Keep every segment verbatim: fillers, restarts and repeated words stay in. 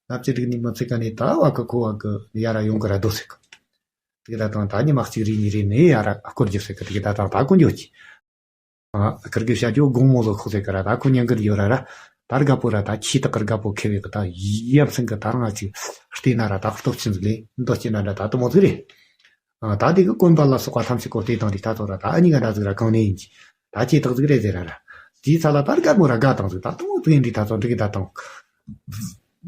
ལབ་ཅི་རིག་ནི་མི་ཚེ་ག་ནས་ད་བ་གི་ཁོ་བ་གི་ཡ་ར་ཡོང་གི་ར་དོ་ཟེར་གི། དེ་ག་ད་དང་ད་ཉི་མ་གཅིག་རེ་གཉིས་རེ་ནས་ཡ་ར་སྐོར་རྒྱུ་ཟེར་གི། དེ་ག་ད་དང་ད་ཀུན་འགྱོ་གི། ཨ་ཁིར་གི་བྱ་རྒྱུ་དགོང་མོ་ལོ་ཁོག་ཟེར་གི་ར་ད་ཁོ་ཉན་གི་ཡོད་ར་ར། ད་རྒད་པོ་ར་ད་ཆེ་ཐག་གི་རྒད་པོ་ཁེ་བའི་གི་ད་ཡ་མཚན་གི་ད་རང་ང་ཅིག་བལྟས་ན་ར་ད་སྟོབས་ཆེན་ཟིག་ལས་འདོད་སྐྱེ་ན་ར་ད་དུ་མོ་ཟིག་རེད། ཨ་ད་དེ་གི་གོན་པ་ལ་སོགས་པ་ཐམས་ཅད་གོ་བལྟས་དང་དེ་ད་ཚོ་ར་ད་ཨ་ཉི་ག་འདྲ་ཟིག་ར་གང་ནས་ཡིན་གྱི། ད་ཆེ་ཐག་ཟིག་རེད་ཟེར་ར་ར། དེའི་ཚ་ལ་ད་རྒད་མོ་ར་དགའ་དང་ཟིག་ད་དུ་མོ་ཟིག་ཡིན་དེ་ད་ཚོ་འགྲིག་གི་ད་དང་།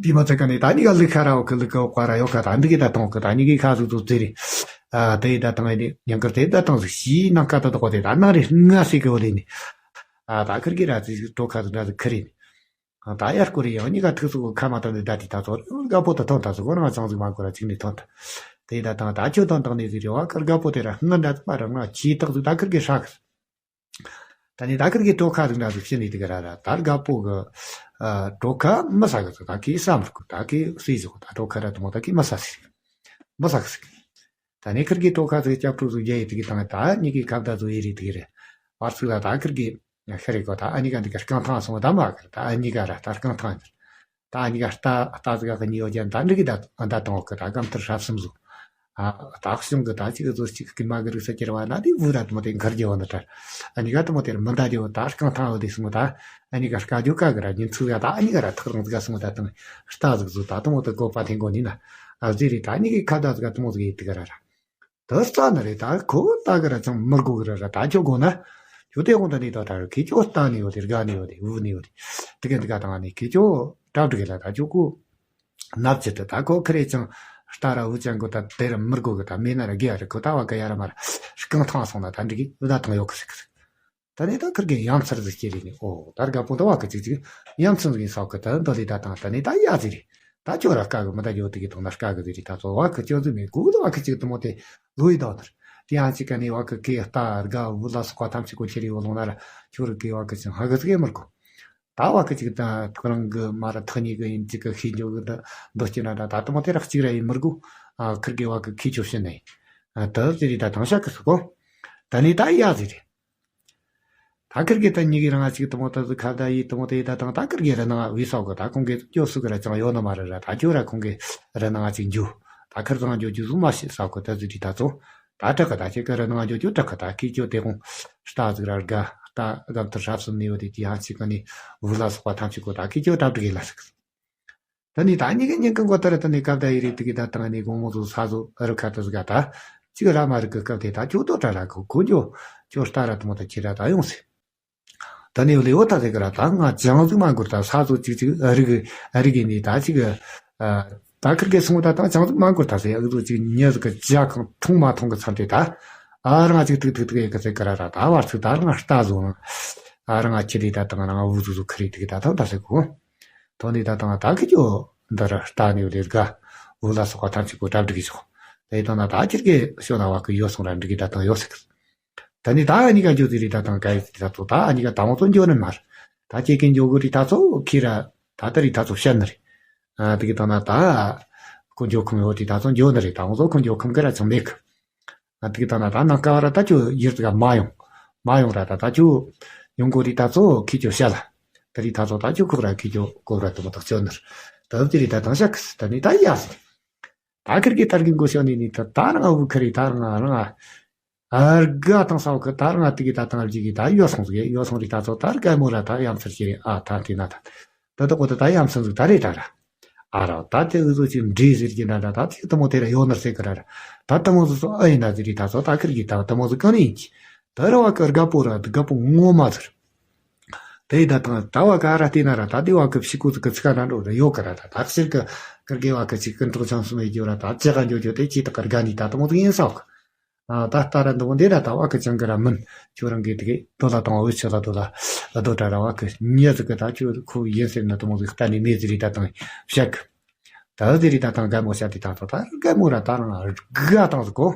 དེ་མ་ཚད་ཀ་ནས་ད་ཉི་ག་ལུག་ཁ་ར་འོག་གི་ལུག་གི་འོག་ག་ར་ཡོད་ཁ་ད་འགྲིག་གི་ད་དང་གི་ད་ཉི་གི་ཁ་ཟིག་ཚོ་ཟེར་རེ། ཨ་དེ་ད་དང་ཡིན་ནི་ཉང་གར་དེ་ད་དང་ཟིག་ཤི་ནང་ཁ་ད་དོག་དེ་ད་ནང་རེ་ང་ཟིག་གི་འོ་ལེ་ནི། ཨ་ད་ཁིར་གི་ར་ཟིག་གྲོ་ཁ་ཟིག་འདྲ་ཟིག་ཁི་རེ་ནི། ཨ་ད་ཡར་སྐོར་ཡང་ཉི་ག་ཐུག་སོ་གི་ཁ་མ་ཐོན་ནི་ད་དེ་ད་ཚོ་རྒད་པོ་ད་ཐོན་ད་ཟིག་གོ་རང་ཅང་ཟིག་མ་གོ་ར་ཅིག་ནི་ཐོན་ད། དེ་ད་དང་ད་ཁྱོད་དང་དང་ནི་ཟིག་རེ་བ་ཁིར་རྒད་པོ་དེ་ར་སྔ་འདྲ་ཟིག་མ་ར་ང་ཆེ་ཐག་ཟིག་ད་ཁིར་གི་ཧྲ་གི། ད་ནི་ད་ཁིར་གི་གྲོ་ཁ་ཟིག་འདྲ་ཟིག་ཕྱིན་ནི་དེ་ག་ར་ར་ད་རྒད་པོ་གི་ཨ་གྲོ་ཁ་མི་ཟ་གི་ཟིག་ད་ཁི་ཟ་མི་དགོས་ད་ཁི་ཟོས་ཟིག་ད་གྲོ་ཁ་ར་དུ་མོ་ད་ཁི་མི་ཟ་ཟིག་མི་ཟ་གི་ཟིག་ད་ནི་ཁིར་གི་གྲོ་ཁ་ཟིག་སྐྱབས་གྲོ་ཟིག་རྒྱ་ཡི་དེ་གི་དང་ད་ཉི་གི་ཁ་བརྡ་ཟིག་ཡི་རི་དེ་གི་རེ་བར་ཚིག་ལ་ད་ཁིར་གི་ཤ་རེ་གོ་ད་ཨ་ཉི་ག་འདི་ག་རྐང་ཐང་སོང་ད་མ་གི་ད་ཨ་ཉི་ག་ར་ད་རྐང་ཐང་ཡིན། ད་ཨ་ཉི་ག་རྟ་རྟ་ཟིག་ག་གཉིས་ཡོད་ཀྱང་ད་འགྲིག་གི་ད་ད་དང་འོག་གི་ད་སྐམ་ཐར་ཧྲབ་གསུམ་བཟོ། ཨ་ད་གཞུང་གི་ད་ཅིག་བཟོ་ཅིག་གི་མ་གི་རིགས་ས་ཁྱེར་བ་ན་དེ་བུ་ར་དུ་མོ་དེ་འཁར་རྒྱུ་བ་ན་ད་ཨ་ཉི་ག་དུ་མོ་དེར་མི་འདའ་རྒྱུ་ད་རྐང་ཐང་བ་དེ་སོང་ད་ཨ་ཉི་ག་དཀའ་རྒྱུ་དཀའ་གི་ར་ཉིན་ཚུགས་ཡ་ད་ཨ་ཉི་ག་ར་ཐག་རང་ཟིག་ག་སོང་ད་དང་རྟ་ཟིག་བཟོ་ད་དུ་མོ་དེ་གོ་པ་ཐེན་གོ་ནི་ན་ཨ་ཟེ་རེ་ད་ཨ་ཉི་གི་ཁ་ད་ཟིག་ག་དུ་མོ་ཟིག་ཡེ་དི་ག་ར་ར། དེ་རྩ་ནི་རེད། ད་ཁོ་ལྟ་གི་ར་ཅང་མི་དགོས་གི་ར་ར། ད་ཁྱོད་དགོས་ན་ཁྱོད་དེ་དགོངས་དག་ནས་ད་ད་ར་ཁི་ཁྱོད་ལྟ་ནས་ཡོད་དེ་དགའ་ནས་ཡོད་དེ་འུ་ནས་ཡོད་དེ་དེ་ག་འདི་ག་དང་ནས་ཁི་ཁྱོད་གྲ་སྒྲིག་ལ་ད་ཁྱོད་ཁོ་ནབ་ཅི་ད་ད་ཁོ་ཁི་རེ་ཅང་ལྟ་ར་འུ་ཅང་གོ་ད་དེ་ར་མི་དགོས་གི། ད་མེད་ན་ར་དགེ་ཡ་རེད། ཁོ་ད་བ་གི་ཡ་ར་མ་ར་རྐང་ཐང་སོང་ན་ད་འགྲིག་གི་འུ་ད་ཐང་ཡོད་གི་ཟེར་གི་ཟེར། ད་ནི་ད་ཁིར་གི་ཡ་མཚར་ཟིག་སྐྱེ་རེ་ནི་ཨོ་ད་རྒད་པོ་འདི་བ་གི་ཅིག་ཅིག་ཡ་མཚན་ཟིག་ཡིན་ས་གི་ད་འདི་ལི་ད་དང་ད་ནི་ད་ཡ་ཟིག་རེད། ད་ཁྱོད་ར་དཀའ་གི་མི་ད་ཡོད་དེ་གི་དང་ན་དཀའ་གི་ཟིག་རེད། ད་ཚོ་བ་གི་ཅོ་ཟིག་མེད་གུ་ད་བ་གི་ཅིག་དུ་མོ་དེ་ལོ་ཡི་ད་དར་དེ་ཡང་ཅིག་ག་ནི་བ་གི་གི་རྟ་རྒ་བུ་ལ་སོགས་པ་ཐམས་ཅད་གོ་ཁྱེར་ཡོད་ལོང་ན་ར་ཁྱོད་ར་གི་བ་གི་ཅིག་ཧ་གི་ཟིག་ཡེ་མི་དགོས། ད་བ་གི་ཅིག་ད་ཁོ་རང་གི་མ་ར་ཐག་ཉེ་གི་ཡིན་ཅིག་གི་ཤེས་འཇོག་གི་ད་འདོད་སྐྱེ་ན་ད་ད་དུ་མོ་དེ་ར་གཅིག་ར་ཡེ་མི་དགོས། ཨ་ཁིར་གི་བ་གི་ཁི་ཆོ་ཤི་ནས་ད་ཟིག་རེད། ད་དང་ཤ་གི་སོ་གོ་ད་ནི་ད་ཡ་ཟིག་རེད། ད་ཁིར་གེ་ད་ཉི་གི་རང་ཅིག་དུ་མོ་ད་ཟིག་ཁ་བརྡ་ཡིད་དུ་མོ་དེ་ད་དང་ད་ཁིར་གེ་ར་ནང་བི་སོག་གི་ད་ཁོང་གེ་སྐྱོ་སུ་གི་ར་ཅང་ཡོད་ནི་མ་རེད་ར། ད་ཁྱོད་ར་ཁོང་གེ་ར་ནང་ཅིག་འཇུ་ད་ཁིར་ཚང་འཇུ་རྒྱུ་ཟུ་མ་ཤེས་སོག་གི་ད་ཟིག་དེ་ད་ཚོ་ད་དྲག་གི་ད་ཁྱེད་གི་ར་ནང་འཇུ་རྒྱུ་དྲག་གི་ད་ཁི་ཁྱོད་དེ་ཁོང་རྟ་ཟིག་ར་དགའ་རྟ་སྒམ་ཐུར་ཧྲབ་སུམ་ནི་ཡོད་དེ་དེ་ཡང་ཅིག་གི་ནི་བུ་ལ་སོགས་པ་ཐམས་ཅད་གོ་ད་ཁི་ཁྱོད་ད་དྲག་གི་ལ་ཟིག་ད་ནི་ད་ཉི་གི་ཉིན་གང་གོ་ད་ར་ད་ནི་སྐབས་ད་ཡི་རིགས་དེ་གི་ད་དང་ནི་དགོང་མོ་ཚོ་ས་ཚོ་ཨ་རུ་ཁ་ད་ཟིག་ག་ད་ཅིག་ར་མ་རིག་གི་སྐབས་དེ་ད་ཁྱོད་དོ་ད་ར་གོ་གོ་འཇོ་ཁྱོད་ལྟ་ར་དུ་མོ་ད་ཁྱེད་ར་ད་ཡོང་སི། ད་ནི་ཡོ་ལེ་འོ་ད་ཟེ་གི་ར་ད་ང་ཅང་ཟིག་མ་འགོར་ད་ས་ཚོ་ཅིག་ཅིག་ཨ་རིག་ཨ་རིག་གི་ནི་ད་ཅིག་ཨ་ད་ཁིར་གེ་སོང་ད་ད་ཅང་ཟིག་མ་འགོར་ད་ཟེ་ཨ་ཚོ་ཅིག་ཉེ་ཟིག་གི་ཇ་ཁང་འཐུང་མ་འཐུང་གི་ཚར་དེ་ད་ཨ་རང་ཅིག་ཐུག་ཐུག་ཐུག་ཡེ་གི་ཟེ་གི་ར་ར་ད་བར་ཚིག་ད་རང་ལྟ་བཟོ་ན་ཨ་རང་ཁྱེད་རི་ད་དང་རང་འུ་ཚོ་ཚོ་ཁི་རི་དེ་གི་ད་ད་ད་ཟེ་གོ་ཐོན་ནི་ད་དང་ད་གི་ཅོ་འདི་ར་ལྟ་ནི་ལེ་དགའ་འུ་ལ་སོགས་པ་ཐམས་ཅད་གོ་གྲ་སྒྲིག་གི་ཆོག་དེ་དང་ན་ད་ཁྱེད་ཀྱི་ཤོ་ན་བ་གི་ཡོད་སོང་ར་འགྲིག་གི་ད་དང་ཡོད་ཟེར་གི། ད་ནི་ད་ཨ་ནི་ག་འཇོ་དེ་རི་ད་དང་ག་ཡི་ད་ཚོ་ད་ཨ་ནི་ག་ད་མོ་ཚོ་འཇོ་ནི་མར་ད་ཁྱེད་ཀྱི་འཇོ་གི་རི་ད་ཚོ་ཁྱེད་ར་ད་ད་རི་ད་ཚོ་བཤད་ནི་རེད། ཨ་དེ་གི་དང་ན་ད་ཁོ་འཇོ་ཁང་ཡོད་དེ་ད་ཚོ་འཇོ་ནི་རེད། ད་མོ་ཚོ་ཁོ་འཇོ་ཁང་གི་ར་ཚང་མེད་གི། ང་དེ་གི་ད་ན་ད་ནང་ཀ་བ་ར་ད་ཁྱོད་ཡུལ་དེ་ག་མ་ཡོང་། མ་ཡོང་ར་ད་ད་ཁྱོད་ཡོང་གོ་རི་ད་ཚོ་ཁི་ཁྱོད་བཤད་ལ། ད་རི་ད་ཚོ་ད་ཁྱོད་ཁོག་ར་ཁི་ཁྱོད་གོ་ར་དུ་མོ་ཐག་ཆོད་ནར། ད་དེ་རི་ད་དང་ཤ་ཁི་ད་ནི་ད་ཡ་ཟེར། ད་ཁིར་གི་ད་རྒན་གོ་ཤོ་ནི་ནི་ད་ད་རང་འུ་ཁ་རི་ད་རང་རང་ཨ་རྒ་དང་ས་བ་ཁི་ད་རང་དེ་གི་ད་དང་རྒྱུ་གི་ད་ཡོད་སོང་ཟིག་ཡོད་སོང་རི་ད་ཚོ་ད་རྒན་མོ་ར་ད་ཡ་མཚར་ཁྱེད་རི་ཨ་ད་དེ་ན་ད། ད་ད་གོ་ད་ད་ཡ་མཚན་ཟིག་ད་རེད་ད་ར། ཨ་ར་ད་དེ་འུ་ཚོ་ཅིག་འདྲེས་ཟེར་གྱི་འདྲ་འདྲ་ད་དེ་དུ་མོ་དེ་ར་ཡོད་ནར་ཟེར་གི་ར་ར། ད་དུ་མོ་ཟིག་སོ་ཨ་ཡིན་ན་ཟེར་རི་ད་ཚོ་ད་ཁིར་གི་ད་དུ་མོ་ཟིག་གང་ནས་ཡིན་གྱི། ད་ར་བ་གི་རྒད་པོ་ར་དུ་རྒད་པོ་ངོ་མ་ཟེར། དེ་ད་དང་ད་བ་ག་ར་བལྟས་ན་ར་ད་དེ་བ་གི་ཕྱི་གོ་ཟིག་གི་ཚིག་ག་ན་འགྲོ་ར་ཡོད་གི་ར་ད་ད་ཕྱིར་གི་ཁིར་གི་བ་གི་ཅིག་གི་འགྲོ་ཆང་སུ་མེད་རྒྱུ་ར་ད་ཅི་ག་འགྱོ་རྒྱུ་དེ་ཅི་ད་གི་རྒ་ནི་ད་དུ་མོ་ཟིག་ཡིན་ས་གི། ཨ་ད་ལྟ་ར་འདི་མོ་འདི་ར་ད་བ་གི་ཅང་གི་ར་མིན། ཁྱོད་རང་གི་དེ་གི་དོ་ལ་དང་བ་འོད་ཆེ་ལ་དོ་ལ་ལ་དོ་དྲ་ར་བ་གི་ཉེ་ཟིག་གི་ད་ཁྱོད་ཁོ་ཡིན་ཟེར་ན་དུ་མོ་ཟིག་གཏན་ནས་མེད་ཟེར་རི་ད་དང་བཤད་གི། ད་ཟེར་རི་ད་དང་རྒན་མོ་བཤད་དེ་ད་ཚོ་ད་རྒན་མོ་ར་ད་རང་དགའ་དང་ཟིག་གོ་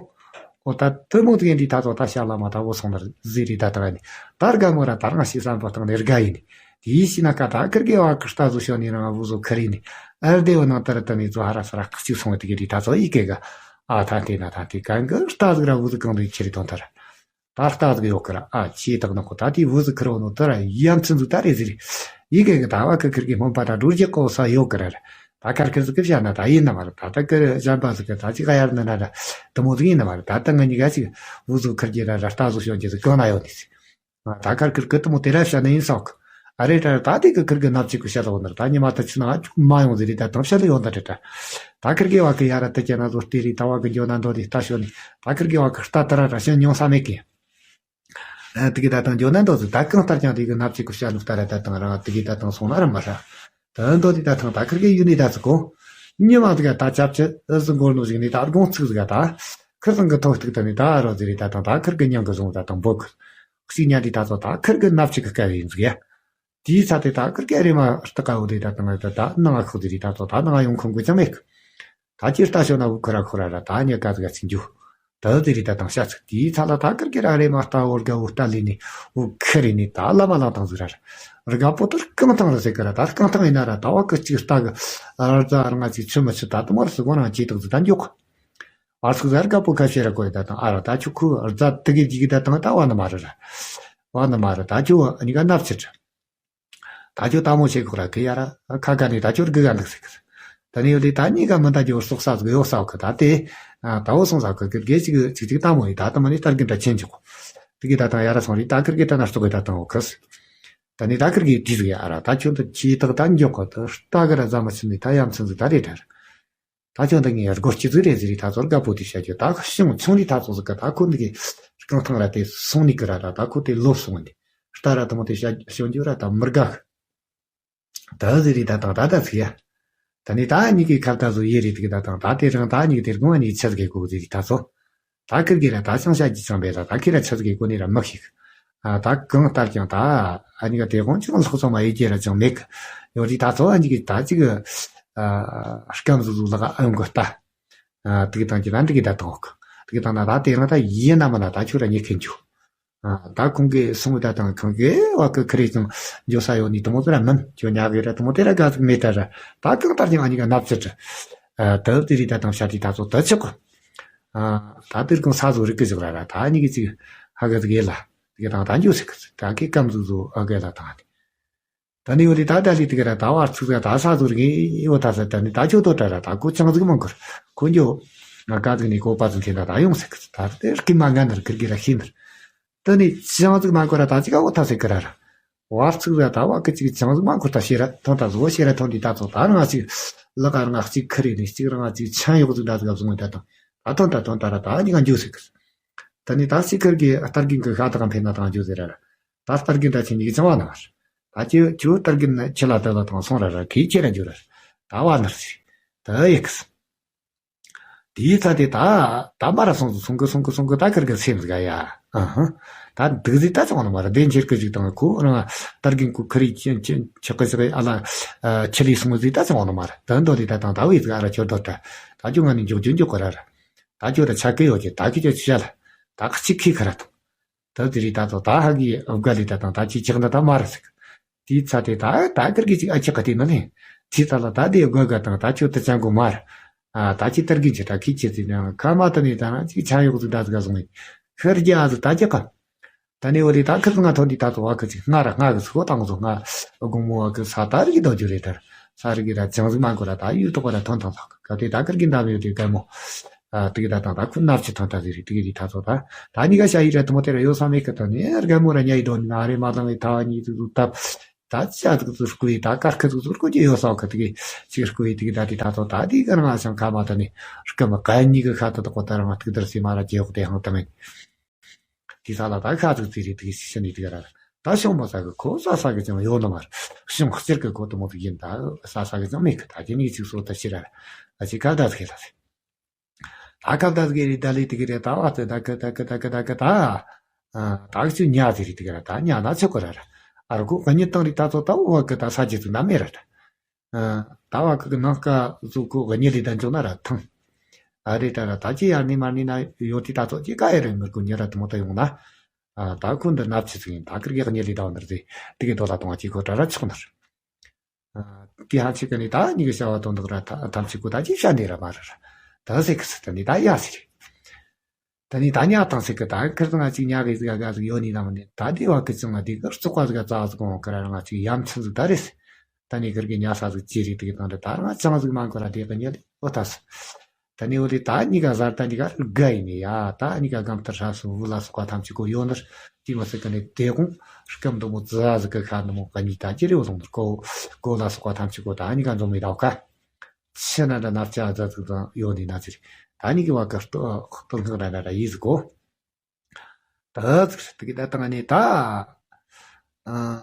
ཨོ་ད་དུ་མོ་དེ་འདི་ད་ཚོ་ད་ཤ་ལ་མ་ད་བོ་སོང་ནར་ཟེར་རི་ད་དང་ནི་ད་རྒན་མོ་ར་ད་རང་ཤི་བསམ་པ་དང་ནི་དགའ་ཡིན་ནི། དེའི་ཕྱི་ན་ཀ་ད་ཁིར་གེ་བ་ཁིར་ལྟ་བཟོ་ཤོ་ནི་རང་བུ་བཟོ་ཁ་རི་ནི་ཨར་དེ་བ་ནང་ལྟར་ད་ནི་བཟོ་ཧ་ར་ས་ར་ཁག་ཅིག་སོང་བ་དེ་གི་རི་ད་ཚོ་ཡི་གེ་ག་ཨ་ཐ་དེ་ན་ཐ་དེ་གང་གི་ལྟ་ཟིག་ར་བུ་ཟིག་གང་དུ་ཁྱེར་དོན་ཐར་ད་ལྟ་ཟིག་ཡོད་གི་ར་ཨ་ཆེ་ཐག་ནག་གོ་ད་དེ་བུ་ཟིག་ཁིར་བ་ནོ་ད་ར་ཡ་མཚན་ཟིག་ད་རེ་ཟིག་རེ་ཡི་གེ་གི་ད་བ་ཁི་ཁིར་གི་སྨོན་པ་ད་འགྲོ་རྒྱུ་གོ་ས་ཡོད་གི་ར་ར་ ད་ཁར་ཁར་ཟིག་གི་བཤད་ན་ད་ཡིན་ན་མ་རེད། ད་ད་ཀི་གཞན་པ་ཟིག་གི་ད་ཅིག་ག་ཡར་ན་ན་ར་དུ་མོ་ཟིག་ཡིན་ན་མ་རེད། ད་ད་ང་གཉིས་ཀ་ཅིག་བུ་ཟིག་ཁུར་གྱི་ར་ར་རྟ་ཟིག་ཤོད་ཀྱི་ཟིག་གང་ན་ཡོད་ནི་ཟིག་ད་ཁར་ཁར་གི་དུ་མོ་དེ་ར་བཤད་ན་ཡིན་སོག་ཨ་རེ་ད་ད་དེ་གི་ཁུར་གི་ནབ་ཅིག་གི་བཤད་ལོག་ནར་ད་ཉི་མ་ད་ཆུ་ན་ཅུག་མ་ཡོང་ཟིག་རེད། ད་དང་བཤད་ལ་ཡོང་ད་རེད། ད་ད་ཁུར་གི་བ་གི་ཡ་ར་དུ་ཀྱ་ན་ཟོ་ལྟེ་རེད། ད་བ་གི་འཇོ་ན་འདོ་དེ་ལྟ་ཤོད་ནི། ད་ཁུར་གི་བ་གི་རྟ་ད་ར་ར་ཤན་ཉོ་ས་མེད་གི་ཨ་དེ་གི་ད་དང་འཇོ་ན་འདོ་ཟིག་ད་གང་ལྟར་ཀྱང་དེ་གི་ནབ་ཅིག་གི་བཤད་ལུགས་ལྟར་ད་དང་རང་དེ་གི་ད་དང་སོང་ན་ར་མ་ཧྲ། ད་འདོ་དེ་ད་དང་ད་ཁུར་གི་ཡུལ་ནི་ད་ཚི་གོ་ཉི་མ་དེ་ག་ད་ཅབ་ཅི་ཨི་ཟི་འགོར་ནོ་ཟིག་ནི་ད་དགོང་ཚིག་ཟིག་ག་ད་ཁུར་ཚང་གི་ཐོག་ཐུག་ད་ནི་ད་རོ་ཟིག་རེད། ད་དང་ད་ཁུར་གི་མྱང་གི་བཟུང་ད་དང་འབོ་གི་གཅིག་ཉལ་དེ་ད་ཚོ་ད་ཁུར་གི་ནབ་ཅིག་གི་སྐལ་བའི་ཟིག་ཡ། དེའི་ཚ་དེ་ད་ཁུར་གི་རེ་མ་རྟ་ཀ་བོ་དེ་ད་དང་ད་ནང་ང་ཁོག་དེ་རེད། ད་ཚོ་ད་ནང་ང་ཡོང་ཁོང་གི་ཅང་མེད་གི་ད་ཅི་ལྟ་ཤོད་ན་བུ་ཁོ་ར་ཁོ་ར་ར་ད་ཉེ་ག་ཟིག་ག་ཚིག་འཇུ། ད་དེ་རི་ད་དང་ཤ་ཚིག་དེའི་ཚ་ལ་ད་ཀིར་ཀི་ར་རེ་མ་ལྟ་བོ་དགའ་བོ་ལྟ་ལི་ནི་བུ་ཁི་རི་ནི་ད་ལ་མ་ལང་དང་ཟིག་ར་ར། རྒད་པོ་ད་རྐང་ཐང་ར་ཟེར་གི་ར། ད་རྐང་ཐང་ཡིན་ན་ར་ད་བ་ཀི་གཅིག་ལྟ་གི་ར་རྫ་ར་ང་ཅིག་ཆུ་མི་ཆུ་ད་དུ་མར་སུ་གོ་རང་ཅི་དག་ཟིག་ད་མགྱོགས་གི་ཨ་སུག་ཟ་རྒད་པོ་ཁ་ཤས་ར་གོ་ཡི་ད་དང་ཨ་ར་ད་ཁྱོད་ཁུ་རྫ་དི་གི་དི་གི་ད་དང་ད་བ་ནི་མ་ར་ར། བ་ནི་མ་ར་ད་ཁྱོད་ཨ་ནི་ག་ནབ་ཆི་ར། ད་ཅོ་ལྟ་མོ་བྱེད་ཁོ་ར་ཁི་ཡ་ར་ཁ་ཁ་ནས་ད་ཅོ་རྒི་ག་འདུག་ཟེར་གི་ད་ནི་ཡོད་དེ་ད་གཉིས་ཀ་མི་ད་ཅོ་སོག་ས་ཟིག་ཡོད་ས་གི་ད་དེ་ད་འོ་སོང་ས་གི་གི་གེ་ཅིག་ཅིག་ཅིག་ལྟ་མོ་ཡི་ད་ད་མ་ནི་ལྟར་གི་འདྲ་ཆེན་ཅིག་གོ་དེ་གི་ད་ད་ཡ་ར་སོང་རི་ད་ཁིར་གི་ད་ན་སྟོག་གི་ད་ད་འོ་ཁི་ད་ནི་ད་ཁིར་གི་དྲིས་ཟིག་ཡ་ར་ད་ཅོ་ད་ཁྱི་ད་ད་མགྱོགས་གི་ད་རྟ་གི་ར་ཟ་མ་ཆི་ནི་ད་ཡ་མཚན་ཟིག་ད་རེད་ད་ར། ད་ཅོ་འདི་ངའི་སྒོ་སྐྱི་ཟིག་རེད་ཟེར་རི་ད་ཚོར་དགའ་པོ་དེ་བཤད་རྒྱུ་ད་ཤིང་ཆུང་རི་ད་ཚོ་ཟིག་གི་ད་ཁོ་འདི་གི་རྐང་ཐང་ར་དེ་སོང་ནི་གི་ར་ར་ད་ཁོ་དེ་ལོབས་སོང་ནི་རྟ་ར་དུ་མོ་དེ་བཤད་ཤོད་རྒྱུ་ར་ད་མི་དགའ་གི་ད་ཟེར་རི་ད་དང་ད་ད་ཟིག་ཡ། ད་ནི་ད་གཉིས་ཀའི་ཁ་ད་ཚོ་ཡེ་རི་དེ་གི་ད་དང་ད་དེ་རང་ད་གཉིས་ཀ་དེ་དགོང་ཨ་ནི་ཆི་ཟིག་གི་གོ་ཟེར་རི་ད་ཚོ། ད་ཁིར་གི་ར་ད་ཅང་བཤད་རྒྱུ་ཅང་མེད་ར་ད་ཁིར་ར་ཆི་ཟིག་གི་གོ་ནི་ར་མི་ཤེས་གི་ཨ་ད་གང་ལྟར་ཀྱང་ད་ཨ་ནི་ག་དེ་དགོང་ཅང་ལྷག་ཚོ་མ་ཡེ་རྒྱུ་ར་ཅང་མེད་གི་ཡོད་རི་ད་ཚོ་ཨ་ནི་གི་ད་ཅིག་ཨ་སྐམ་ཟུག་ཟུག་ལག་ཨ་ཡོང་གི་ལྟ། ཨ་དེ་གི་དང་གི་ད་འདི་གི་ད་དང་འོག་དེ་གི་དང་ན་ད་དེ་རང་ད་ཡེ་ན་མ་ན་ད་ཁྱོད་ར་ཉེ་ཁན་ཆུ། ཨ་ད་ཁོང་གི་སོང་བའི་ད་དང་ཁོང་གི་བ་གི་ཁི་རེ་ཅང་འཇོ་ས་ཡོད་ནི་དུ་མོ་དེ་ར་མིན་ཁྱོད་ཉག་གི་ར་དུ་མོ་དེ་ར་ག་ཟིག་མེད་ད་ར་ད་གང་ལྟར་ཀྱང་ཨ་ནི་ག་ནབ་ཚི་ཏྲི། ཨ་ད་དེ་རི་ད་དང་ཤ་དི་ད་ཚོ་ད་ཆི་གོ་ཨ་ད་དེར་གང་ས་ཟོ་རི་གི་ཟིག་ར་ར་ད་ཨ་ནི་གི་ཅིག་ཧ་གི་ཟིག་ཡེ་ལ་དེ་གི་དང་ད་འཇོ་ཟིག་གི་ད་གི་སྐམ་ཟུག་ཟུག་ཨ་གི་ལ་དང་ཨ་ནི། ད་ནི་འོ་དེ་ད་ད་ལི་དེ་ག་ར་ད་བར་ཚུགས་ས་ད་ས་ཟུར་གི་འོ་ད་ས་ད་ནི་ད་ཅོ་ཏོ་ད་ར་ད་ཁོ་ཅང་ཟིག་མང་གོར་ཁོ་འཇོ་ང་ག་ཟིག་ནི་གོ་པ་ཟིག་འཐེན་ད་ད་ཡོང་ཟིག་ད་དེ་རྐི་མ་ང་ནར་གིར་གི་ར་ཤི་ནར་ད་ནི་ཅང་ཟིག་མང་གོ་ར་ད་ཅི་ག་འོ་ད་ཟིག་གི་ར་ར་བར་ཚུགས་ས་ད་བ་གི་ཅིག་ཅང་ཟིག་མང་གོ་ད་ཤེ་ར་ཐོན་ད་ཟོ་ཤེ་ར་ཐོན་དི་ད་ཚོ་ད་རང་ཅིག་ལག་ག་རང་ཅིག་ཁི་རེ་ནི་ཅིག་རང་ཅིག་ཆང་ཡོག་ཟིག་ད་ཟིག་ག་བཟུང་བའི་ད་དང་ད་ཐོན་ད་ཐོན་ད་ར་ད་ཉི་ག་འཇོ་ཟིག་ད་ནི་ད་ཅི་ཁིར་གི་ཨ་སྟར་གིན་གི་ཤ་ད་ག་འཕེན་ན་དང་འཇོ་ཟེར་ར་ར། ད་སྟར་གིན་ད་ཆེན་གྱི་ཅང་བ་ན་བར། ད་ཁྱོད་ཁྱོད་སྟར་གིན་ན་ཁྱི་ལ་ད་ལ་དང་སོང་ར་ར་ཁྱི་ཁྱེད་ར་འཇུ་ར་ར། ད་བ་ནར་ཞིག་ད་ཡེག་སི། དེའི་ཚ་དེ་ད་ད་མ་ར་སོང་སོང་གི་སོང་གི་སོང་གི་ད་ཁིར་གི་སེམས་ག་ཡ། ཨ་ཧ། ད་འདུག་ཟིག་ད་ཅང་བ་ན་མ་ར་བདེན་ཁྱེར་གི་ཅིག་དང་ཁོ་རང་སྟར་གིན་ཁོ་ཁི་རི་ཁྱི་ཁྱི་ཁི་ཁི་ཟིག་ཨ་ལ་ཁྱི་ལི་སོང་ཟིག་ད་ཅང་བ་ན་མ་ར་ད་འདོ་ལི་ད་དང་ད་བི་ཟིག་ཨ་ར་ཁྱོད་འདོ་ད་ད་ཁྱོད་ང་ནི་འཇོག་རྒྱུ་འཇོག་གི་ར་ར། ད་ཁྱོད་ད་ཆ་གི་ཡོད་ཀྱི་ད་ཁྱི་ཁྱོད་ཆ་ལ་ད་གཅིག་ཁི་ཁ་ར་དང་། ད་དེ་རི་ད་ཚོ་ད་ཧ་གི་ཨབ་ག་ལི་ད་དང་ད་ཅི་ཆག་འདི་ད་མ་རེད་ཟེར། དེའི་ཚ་དེ་ད་ད་ཀིར་གི་ཅིག་ཨ་ཆག་ག་དེ་ནི་ལེ། དེའི་ཚ་ལ་ད་དེ་ཨབ་ག་ག་དང་ད་ཁྱོད་དུ་ཅང་གོ་མ་རེད། ཨ་ད་ཅི་ཏར་གི་ཅི་ད་ཁི་ཅི་ཟེར་ན་ཁ་མ་ད་ནི་ད་ན་ཅིག་ཆ་ཡོག་ཟིག་ད་ཟིག་ག་སོང་ངེ། ཤར་རྒྱ་ཨ་ཟིག་ད་ཅི་ཀ་ད་ནི་འོ་དེ་ད་ཁིར་ང་ཐོན་དེ་ད་ཚོ་བ་ཁི་ཅིག་ང་ར་ང་གི་ཚོ་དང་ཚོ་ང་དགོང་མོ་བ་ཁི་ས་ད་རི་གི་རྡོ་རྒྱུ་རེད་ད། ས་རི་གི་ར་ཅང་ཟིག་མ་གོ་ར་ད་ཡུལ་ཐོག་ར་ཐོན་ཐང་ཐང་ག་དེ་ད་ཀིར་གི་འདམ་ཡོད་དེ་ག་མོ། ཨ་དེ་གི་ད་དང་ད་ཁུ་ནབ་ཆི་ཐོན་ད་ཟེར་རེད་དེ་གི་རི་ད་ཚོ་ད། ད་གཉིས་ཀ་ཤ་ཡི་ར་དུ་མོ་དེ་ར་ཡོད་ས་མེད་ཁི་ད་ནི་རྒན་མོ་ར་ཉ་ཡི་དོ་ནི་ན་རེ་མ་ལང་ངི་ཐ་བ་གཉིས་ཏུ་ཏུ་ཏབ། ད་ཅི་ཨ་ཏུ་ཏུ་སྐུ་ཡི་ད་ཀར་ཁི་ཏུ་ཏུ་སྐུ་ཅི་ཡོད་ས་ཁི་དེ་གི་ཅི་སྐུ་ཡི་དེ་གི་ད་དེ་ད་ཚོ་ད་དེ་གི་རང་ཨ་ཞང་ཁ་མ་ད་ནི་སྐུ་མི་ག་གཉིས་གི་ཁ་ཏུ་ཏུ་ཀོ་ད་རང་ཏུ་ཏུ་སི་མ་ར་ཇེ་ཧོ་དེ་ཧང་ད་མེད། དེ་ས་ལ་ད་ཁ་ཏུ་ཏི་རི་དེ་གི་ཤི་ནི་དེ་གི་ར་ད་ཤོང་མ་ས་གི་ཁོ་ས་ས་གི་ཅང་ཡོད་ནི་མ་ར་ཤོང་ཁི་ཅིར་གི་ཁོ་དུ་མོ་དེ་ཡིན་ད་ས་ས་གི་ཅང་མེད་ཁི་ད་དེ་ནི་ཅིག་སོ་ད་ཤི་ར་ར་ཨ་ཅི་ཁ་ད་ཟི་ཁི་ལ་ཟི། ད་སྐབས་ད་གི་རི་ད་ལི་དི་གི་རི་ད་བ་ཙི་ད་གི་ད་གི་ད་གི་ད་གི་ད། ཨ་ད་གི་ཅི་ཉ་ཟི་རི་དི་གི་ར་ད་ཉ་ན་ཆོག་གི་ར་ར། ཨ་ར་གོ་གི་ཉི་དང་རི་ད་ཚོ་ད་བ་གི་ད་ས་ཇི་ཚི་ན་མེ་ར་ད། ཨ་ད་བ་གི་གི་ནང་ཀ་ཟུ་གོ་གི་ཉི་ལི་ད་འཇོག་ན་ར་ཐང་། ཨ་རི་ད་ར་ད་ཅི་ཡར་ནི་མར་ནི་ན་ཡོད་དི་ད་ཚོ་ཅི་ཀ་ཡ་རི་མི་གོ་ཉི་ར་དུ་མོ་ད་ཡོང་ན། ཨ་ད་ཁོ་འདི་ནབ་ཆི་ཚི་ཡིན་ད་གི་རི་གི་ཉི་ལི་ད་བ་ནི་རི་དི་གི་དོ་ད་དོང་ཅི་གོ་ད་ར་ཆོག་ནི་ར། ཨ་ཀི་ཧ་ཆི་ཀ་ནི་ད་ཉི་གི་བྱ་བ་དོན་དག་ར་ཐམས་ཅད་ཀུ་ད་ཅི་བྱ་ནི་ར་མ་ར་ར། ད་ཟེ་ཁི་སི་ད་ནི་ད་ཡ་ཟེ་རེ། ད་ནི་ད་ཉ་དང་ཟེ་ཀི་ད་ཁིར་ང་ཅིག་ཉ་གི་ཟི་ག་ག་ཟིག་ཡོད་ནི་ན་མ་ནི་ད་དེ་བ་ཀི་ཅི་ང་དེ་གར་བཙོག་པ་ཟི་ག་ཙ་ཟི་གོང་ཁི་ར་ར་ང་ཅིག་ཡ་མཚན་ཟིག་ད་རེ་ཟེ། ད་ནི་ཁིར་གི་ཉལ་ས་ཟིག་ཅི་རེད་དེ་གི་དང་འདྲ། ད་རང་ཅང་ཟིག་མ་འགོར་ར་དེ་གི་ཉལ་ལེ་འོ་ཐ་སི། ད་ནི་འོ་དེ་ད་གཉིས་ཀ་ཟར་ད་གཉིས་ཀ་དགའ་ཡིན་ནི་ཡ། ད་གཉིས་ཀ་སྒམ་དར་ཧྲ་སུ་བུ་ལ་སོགས་པ་ཐམས་ཅད་གོ་ཡོད་ནི། དེ་མ་ཟིག་གི་ནི་དེ་གོང་སྐམ་དུ་མོ་ཙི་ཟ་ཟིག་གི་ཁ་ནི་མོ་ག་གཉིས་ད་ཅི་རེ་བཟུང་ནི་གོ། གོ་ལ་སོགས་པ་ཐམས་ཅད་གོ། ད་གཉིས་ཀ་འཛོམས་མི་ད་ཁ་ཕྱི་ན་འདྲ་ནབ་ཅ་ཟ་ཟིག་དང་ཡོད་ནི་ན་ཅི་རེད། ད་གཉིས་ཀི་བ་གི་སྟོ་སྟོད་འགག་ར་འདྲ་འདྲ་ཡིན་ཟིག་གོ། ད་ཟིག་དེ་གི་ད་དང་ནི་ད། ཨ།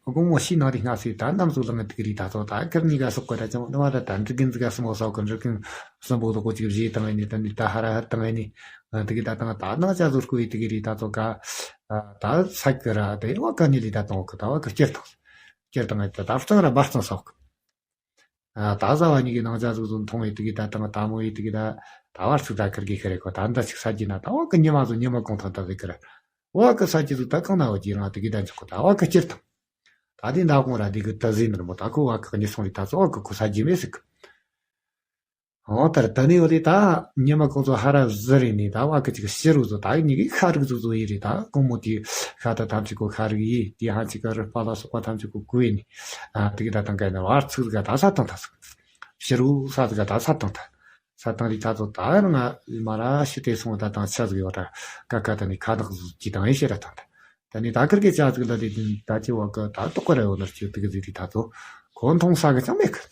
དགོང་མོ་ཕྱི་ནང་རི་སྔ་སེ་ད་ནམ་ཟུག་ལངས་དེ་གི་རི་ད་ཚོ་ད་ཁིར་གཉིས་ཀ་སོགས་གོ་ད་ཅང་ནི་མ་ད་ད་འབྲི་གིན་ཟིག་ག་སི་མོ་སོགས་གི་འབྲི་གིན་སི་མོ་ལོག་གོ་ཅིག་བཞེས་བཏང་ནི་ད་ནི་ད་ཧ་ར་ཧ་བཏང་ནི། ཨ། དེ་གི་ད་དང་ད་ནང་ཅ་ཟུར་ཀུ་ཡི་དེ་གི་རི་ད་ཚོ་ག། ཨ། ད་ས་ཀི་ར་དེ་བ་ག་ནི་ལི་ད་དང་གི་ད་བ་གི་སྐྱེར་དང་། སྐྱེར་དང་ད་ད་གཙང་ར་འབར་གཙང་སོགས། ཨ། ད་ཟ་བ་གཉིས་ཀྱི་ནང་ཅ་ཟུག་ཟུག་མཐོང་བའི་དེ་གི་ད་དང་ད་མོ་ཡི་དེ་གི་ད་ད་བར་ཚིག་ད་ཁིར་གི་ཁེ་རེ་གོ། ད་འདྲ་ཅིག་ས་གྱི་ན་ད་བ་གི་ཉི་མ་ཟུག་ཉི་མ་གུང་ཐང་ད་ཟིག་གི་ར། བ་གི་ས་གྱི་ཟུག་ད་གང་ན་བ་གྱི་རང་དེ་གི་ད་འཇོག་གོ། ད་བ་གི་སྐྱེར་དང་། ད་དེ་འདྲ་གོང་ར་དེ་གི་ད་ཟིག་ནི་མོ་ད་ཁོ་བ་གི་གཉིས་སོང་རི་ད་ཚོ་བ་གི་ཁོ་ས་གྱི་མེད་ཟིག་གི། འོ་ད་ར་ད་ནི་འོ་དེ་ད་ཉི་མ་གུང་ཚོ་ཧ་ར་ཟི་རེ་ནི་ད་བ་གི་ཅིག་ཕྱི་རུ་ཚོ་ད་གཉིས་ཀྱི་ཤ་རུག་ཚོ་ཚོ་ཡི་རེ་ད་དགོང་མོ་དེ་ཤ་ད་ཐམས་ཅད་གོ་ཤ་རུག་ཡི་དེ་ཧ་ཅིག་གི་རུ་པ་ལ་སོགས་པ་ཐམས་ཅད་གོ་གུ་ཡི་ནི། ཨ། དེ་གི་ད་དང་ག་ནི་བར་ཚིག་ག་ད་ས་དང་ད་ས། ཕྱི་རུ་ས་ཟིག་ག་ད་ས་དང་ད། ས་དང་རི་ད་ཚོ་ད་ང་མ་ར་ཤི་དེ་སོང་ད་དང་ཆ་ཟིག་ཡོད་ད། ཀ་ཀ་ད་ནི་ཁ་དག་ཟིག་གི་དང་ཡི་ཤེ་ར་དང་ད། ད་ནི་ད་ཁིར་གི་ཅ་ཟིག་ལ་དེ་དེ་ད་ཅི་བ་གི་ད་ཏོག་གི་ར་ཡོད་ནར་ཅི་དེ་གི་ཟིག་རི་ད་ཚོ་གོ་མཐོང་ས་གི་ཅང་མེད་གི།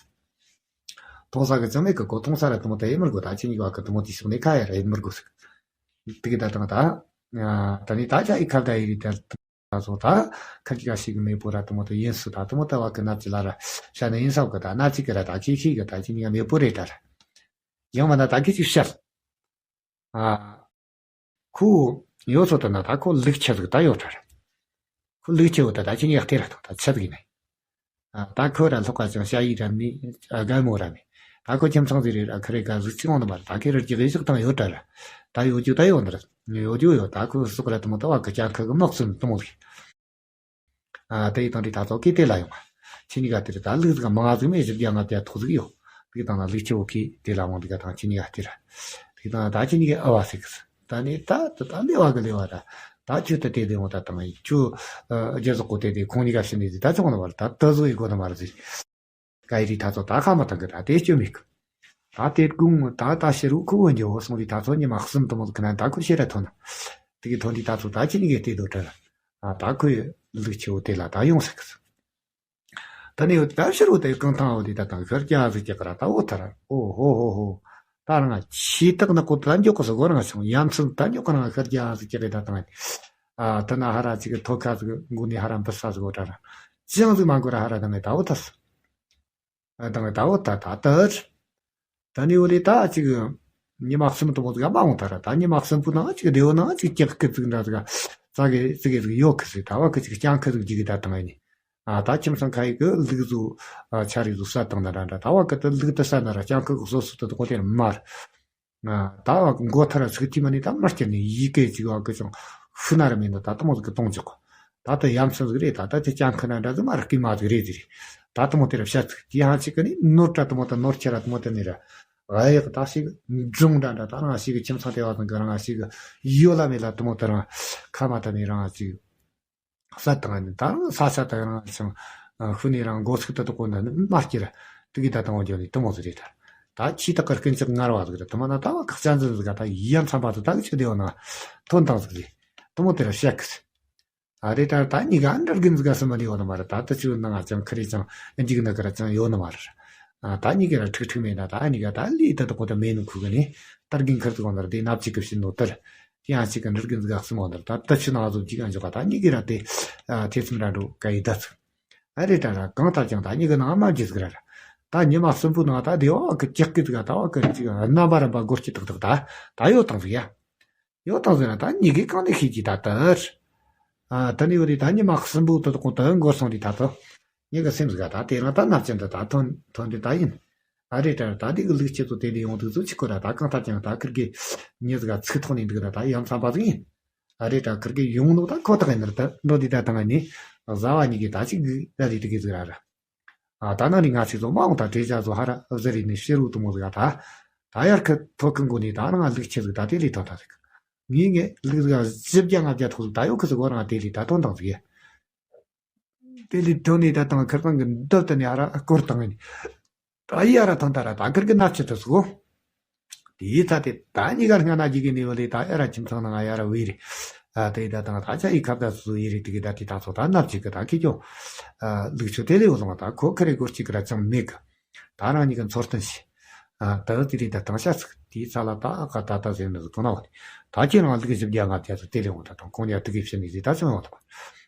མཐོང་ས་གི་ཅང་མེད་གི་གོ། མཐོང་ས་ར་དུ་མོ་ད་ཡེ་མར་གོ། ད་ཅི་ཉིག་བ་གི་དུ་མོ་དེ་ཤོག་ནས་ཁ་ཡ་ར་ཡེ་མར་གོ་ཟིག་དེ་གི་ད་དང་ད། ད་ནི་ད་ཅ་ཡི་ཁ་ད་ཡི་རི་ད། ད་སོང་ད། ཁ་ཅིག་ག་ཞིག་གི་མེད་པོ་ར་དུ་མོ་དུ་ཡིན་སུ་ད་དུ་མོ་ད་བ་གི་ནབ་ཅི་ལ་ར་ཤ་ནི་ཡིན་སོག་གི་ད་ན་ཅིག་གི་ར་ད་ཁྱི་ཁྱི་གི་ད་ཅི་ཉིག་མེད་པོ་རེད་ད་ར། ཡང་མ་ན་ད་ཁྱི་ཅིག་ཤར། ཨ། ཁོ་ཡོད་ཚོ་ད་ན་ད་ཁོ་ལུག་ཆི་ཟིག་ད་ཡོད་ད་ར། ཁོ་ལུག་ཆི་བོ་ད་ད་ཅི་ཉིག་ཡག་དེ་ར་ཐོག་ད་ཆི་ཟིག་ནི། ཨ། ད་ཁོ་ར་ལྷོ་ཁ་ཅང་ཤ་ཡི་ར་མི། ཨ། རྒན་མོ་ར་མི། ད་ཁོ་ཁྱིམ་ཚང་ཟིག་རེད་ར། ཁི་རེ་ག་ཟིག་ཅི་ཡོང་ནི་མ་རེད། ད་ཁེ་ར་ཅི་གི་ཞིག་དང་ཡོད་ད་ར། ད་ཡོད་རྒྱུ་ད་ཡོད་ནི་ར། ཡོད་རྒྱུ་ཡོད། ད་ཁོ་སོག་ར་དུ་མོ་ད་བ་གི་ཅང་ཁི་གི་མག་སུན་དུ་མོ་ཟིག་ཨ། དེ་ཡི་དང་དེ་ད་ཚོ་ཀི་དེ་ལ་ཡོང་། ཁྱེད་གཉིས་ཀ་དེ་རེད། ད་ལུག་ཟིག་མང་ཟིག་མེད་བཞི་བརྒྱ་ལྔ་བརྒྱ་ཐོག་ཟིག་ཡོད། དེ་དང་ན་ལུག་ཆེ་བོ་ཀི་དེ་ལ་འོང་། དེ་ག་དང་ཁྱེད་གཉིས་ཀ་དེ་ར། དེ་དང་ད་ཁྱེད་གཉིས་ཀའི་ཨ་བ་ཟིག་ད་ནི་ད་ད་ད་ལེ་བ་གི་ལེ་བ་ད། ད་ཁྱོད་ད་དེ་དེ་འོང་ད་དང་ཡིན་ཁྱོད། ཨ། རྒྱ་ཟོག་གོ་དེ་དེ་ཁོང་གཉིས་ཀ་ཕྱིན་ནས་ཟིག་ད་ཅི་འོང་ནི་བ་རེད། ད་ད་ཟོ་ཡི་གོ་ནི་མ་རེད་ཟིག་ཀ་ཡི་རི་ད་ཚོ་ད་ཁ་མ་ཐང་གི་ད་དེ་སྐྱོ་མི་གི། ད་དེ་དགུང་ད་ད་ཕྱི་རུ་ཁུ་བོ་འཇོ་བོ་སོང་རི་ད་ཚོ་ཉི་མ་གསུམ་དུ་མོ་གི་ན་ད་ཁུ་ཤེ་ར་ཐོན་ན། དེ་གི་ཐོན་རི་ད་ཚོ་ད་ཁྱེད་གཉིས་ཀའི་དེ་དོ་དྲ་ར། ཨ། ད་ཁོས་ལུག་ཆེ་བོ་དེ་ལ་ད་ཡོང་ཟེར་གི། ད་ནི་ད་ཕྱི་རུ་དེ་རྐང་ཐང་བོ་དེ་ད་དང་ཤར་རྒྱ་ཟིག་ཀྱག་ར་ད་འོ་ཐ་ར་ཨོ་ཧོ་ཧོ་ཧོ། ད་རང་ཆི་དག་ན་ཀོ་ད་མགྱོགས་གི་སོ་གོ་རང་སོང་ཡ་མཚན་ད་མགྱོགས་གི་རང་ཤར་རྒྱ་ཟིག་ཀྱག་གི་ད་དང་། ཨ། ད་ན་ཧ་ར་ཅིག་གི་ཐོ་ཁ་ཟིག་མགོ་ནས་ཧ་ར་འབུ་ས་ཟིག་འོ་དྲ་ར། ཅི་ཡང་ཟིག་མ་གོ་ར་ཧ་ར་ད་ངས་ད་འོ་ཐ་སོ། ཨ། དང་ད་འོ་ད་ད་ད། ད་ནི་འོ་ལེ་ད་ཅིག་ཉི་མ་གསུམ་དུ་མོ་ཟིག་མ་འོང་ད་ར། ད་ཉི་མ་གསུམ་པོ་ནང་ཅིག་དེའོ་ནང་ཅིག་ཀྱག་ཀི་ཙིག་འདྲ་ཟིག་ཙ་གེ་ཙི་གེ་ཟིག་ཡོད་ཀི་ཟིག་ད་བ་ཀི་ཅིག་སྤྱང་ཀི་ཟིག་ཅིག་གི་ད་དང་ཡིན་ནི། ཨ། ད་ཁྱིམ་ཚང་ཁ་ཡི་གི་ལུག་ཟུག་ཨ། ཆ་རི་ཟུག་ས་དང་ན་ར་འདྲ། ད་བ་ཀི་ད་ལུག་ད་ས་ན་ར་སྤྱང་ཀི་གི་སོ་སོ་ད་དུ་གོ་དེ་ར་མར། ད་མགོ་ཐར་ཚིག་ཐི་མ་ནི་ད་མར་སྐྱེ་ནི་ཡི་གེ་ཅིག་བ་གི་ཅང་ཤུ་ན་ར་མེད་ན་ད་དུ་མོ་ཟིག་གི་གཏོང་ཅོག་ད་ལྟ་ཡ་མཚན་ཟིག་རེད། ད་ལྟ་དེ་སྤྱང་ཀི་ན་འདྲ་ཟིག་མ་ར་སྐྱེ་མ་ཟིག་རེད་ཟིག་རེད། ད་དུ་མོ་དེ་ར་བཤད་ཚིག་དེ་ཧ་ཅིག་གི་ནི་ནོར་འདྲ་དུ་མོ་ད་ནོར་ཁྱེར་ར་དུ་མོ་དེ་ནི་ར་ཨ་ཡག་ད་ཞིག་འབྱུང་འདྲ་འདྲ་ད་རང་ཞིག་གི་ཁྱིམ་ཚང་དེ་བ་དང་གི་རང་ཞིག་ཡོད་ལ་མེད་ལ་དུ་མོ་དེ་རང་ཁ་མ་ད་ནི་རང་ཞིག་ས་དང་ནི་ད་རང་ས་ཆ་ད་རང་ཅང་ཤུ་ནི་རང་མགོ་ཚིག་ད་དུ་གོ་ན་ནི་མ་སྐྱེ་ར། དུ་གི་ད་དང་བ་འཇོག་ནི་དུ་མོ་ཟིག་རེད་ད། ད་ཆི་ད་ཀར་ཀུན་ཅག་ངར་བ་ཟིག་རེད། དུ་མ་ན་ད་བ་ཁག་ཅན་ཟིག་ཟིག་ད་ཡ་མཚན་པ་ཟིག་ད་གི་ཆི་དེ་བ་ན་ཐོན་དང་ཟིག་རེད། དུ་མོ་དེ་ར་བཤད་གི་ཟིག་ཨ་རེད་ད། ད་གཉིས་ཀ་འདྲ་རྒན་ཟིག་ག་སུ་མ་རེད་བ་ན་མ་རེད། ད་ད་ཆུ་ནང་ཅང་ཁི་རེ་ཅང་འཇིག་ན་ཀ་ར་ཅང་ཡོད་ནི་མ་རེད། ཨ། ད་གཉིས་ཀ་ར་ཁྲིག་ཁྲིག་མེད་ན་ད་གཉིས་ཀ་ད་ལི་ད་དུ་གོ་ད་མེད་ནི་ཁུ་གི་ནི་ད་རྒན་ཁར་ཟིག་བ་ན་ར་དེ་ནབ་ཅིག་གི་ཕྱིན་ནོ་དར། དེ་ཡང་ཅིག་གི་འདྲ་རྒན་ཟིག་ག་སུ་མ་བ་ན་ར་ད་ད་ཆུ་ནང་ཟོ་འཇིག་ག་འཇོག་ག་ད་གཉིས་ཀ་ར་དེ་ཨ་ཐེ་ཚོམ་ར་འགྲོ་ག་ཡི་ད་ཚིག་ཨ་རེད་ད་ར། གང་ལྟར་ཀྱང་ད་གཉིས་ཀ་ནང་མ་འཇིག་ཟིག་ར་ར། ད་ཉི་མ་གསུམ་པོ་ནང་ད་དེ་བ་གི་ཀྱག་ཀི་ཟིག་ག་ད་བ་གི་ཅིག་རྣམ་པ་ར་པ་སྒོ་སྐྱི་ཏག་ཏག་ད་ད་ཡོད་དང་ཟིག་ཡ། ཡོད་དང་ཟེར་ན་ད་གཉིས་ཀའི་གང་ནས་ཤེས་ཀྱི་ད་ལྟར། ཨ། ད་ནི་ཡོད་དེ་ད་ཉི་མ་གསུམ་པོ་ད་དུ་གོང་ད་འགོར་སོང་དེ་ད་ལྟ། ངེད་ཀྱི་སེམས་ཟིག་ད་དེ་རང་ད་ནབ་ཅན་ད་ད་ཐོན་ཐོན་དེ་ད་ཡིན། ཨ་རེད་ད་ད་དེ་གི་ལུག་ཁྱེད་ཚོ་དེ་དེ་ཡོང་དུས་ཚོ་ཆི་ཁོ་ར་ད་གང་ལྟར་ཀྱང་ད་ཁིར་གི་མྱི་ཟིག་ཚིག་ཐོག་ནས་འདུག་ད་ད་ཡ་མཚན་པ་ཟིག་ཡིན། ཨ་རེད་ད་ཁིར་གི་ཡོང་ནོ་ད་ཁོ་ཐག་ཡིན་ནར་ད་འགྲོ་དེ་ད་ད་ང་ནི་བཟའ་བ་གཉིས་ཀྱི་ད་ཅིག་གི་ད་དེ་དེ་གི་ཟིག་ར་ར། ཨ། ད་ནང་ནས་ང་ཚོས་ཚོ་མ་འོང་ད་བྲེ་བྱ་ཚོ་ཧ་ར་ཨུ་ཟེར་རེ་ནས་ཕྱི་རུ་དུ་མོ་ཟིག་ད། ད་ཡར་ཁི་ཐོ་ཁི་མགོ་ནས་ད་རང་ལུག་ཆེ་ཟིག་ད་དེ་ལས་ཐོན་ད་ཟིག་ངས་ངས་ལུག་ཟིག་བཞི་བརྒྱ་ལྔ་བརྒྱ་ཐོག་ཟིག་ད་ཡོད་ཁི་ཟིག་གོ་རང་དེ་ལས་ད་ཐོན་དང་ཟིག་དེ་ལས་དོན་ནི་ད་དང་ཁིར་སང་གི་འདབ་དེ་ནས་ཨ་ར་སྐོར་བཏང་ནི། ད་ཡི་ཨ་ར་ཐང་ད་ར་ད་ཁིར་གི་ནབ་ཆི་དུ་སུ། དེའི་ཚ་དེ་ད་གཉིས་ཀ་སྔ་ན་གཅིག་གི་ནི་བ་ལས་ད་ཨེ་ར་ཁྱིམ་ཚང་ནང་ང་ཡ་ར་བའི་རེད། ཨ་དེ་ད་དང་ད་ཆ་ཡི་ཁབ་ད་སུ་ཡི་རེད། དེ་གི་ད་དེ་ད་ཚོ་ད་ནབ་ཆི་གི་ད་ཁི་ཀྱོ། ཨ་ལུག་ཆུ་དེ་ལས་འོ་ལོང་ད་ཁོ་ཁི་རེ་སྐོར་གཅིག་གི་ར་ཅང་མེད་གི། ད་རང་གཉིས་ཀ་འཚོ་སྟོན་ཞིག་ཨ་ད་དེ་རེད། ད་དང་ཤ་ཚིག་དེའི་ཚ་ལ་ད་ཨ་ཀ་ད་ད་ཟེར་ནི་ཟིག་དོ་ན་བ་ནི། ད་ཁྱེད་རང་ལུག་བཞི་བརྒྱ་ལྔ་བརྒྱ་ཚོ་དེ་ལས་འོ་ད་དང་ཁོང་ཉ་དུ་གི་ཕྱི་ནི་ཟིག་ད་ཅང་འོ་ད་པ།